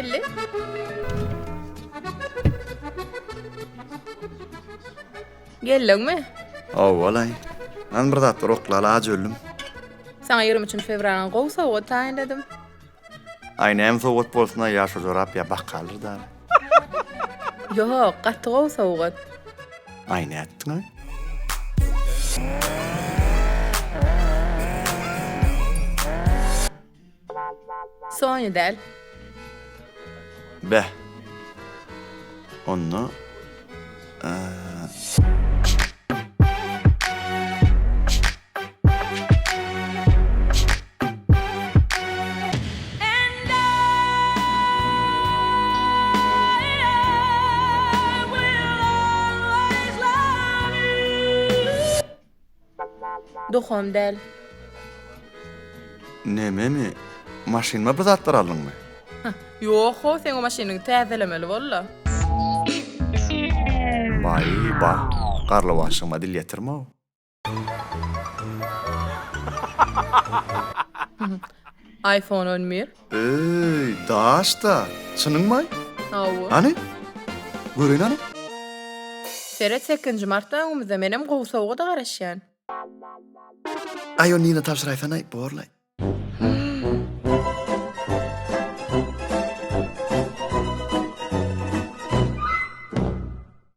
Geldi. Geldiňmi? Hawa-laý. Men bir zatlar oklaly aç öldüm. Saňa 23 fewralyň gowy sowgat taýynladym. Aý näme sowgat bolsun-aý ýa şo jorap ýa bakgaldyr dagy. Ýok, gaty gowy sowgat. Aý nätdiň-aý? Sony däl. Beh. Onda Doham däl. Nememi? Maşynyma bir zatlar aldyňmy? Ýok-how, seň o maşynyňy täzelemeli boldy. Baý, ba, garlawaçlygyma dil ýetirme-ow. Iphone on bir. Öý, daş-da, çynyňmaý? Hawa. Hany, göreýin hany. Seret sekizinji martda öňümizde menem gowy sowgada garaşýan. Aý ony Nina tabşyraýsanaý, borlaý.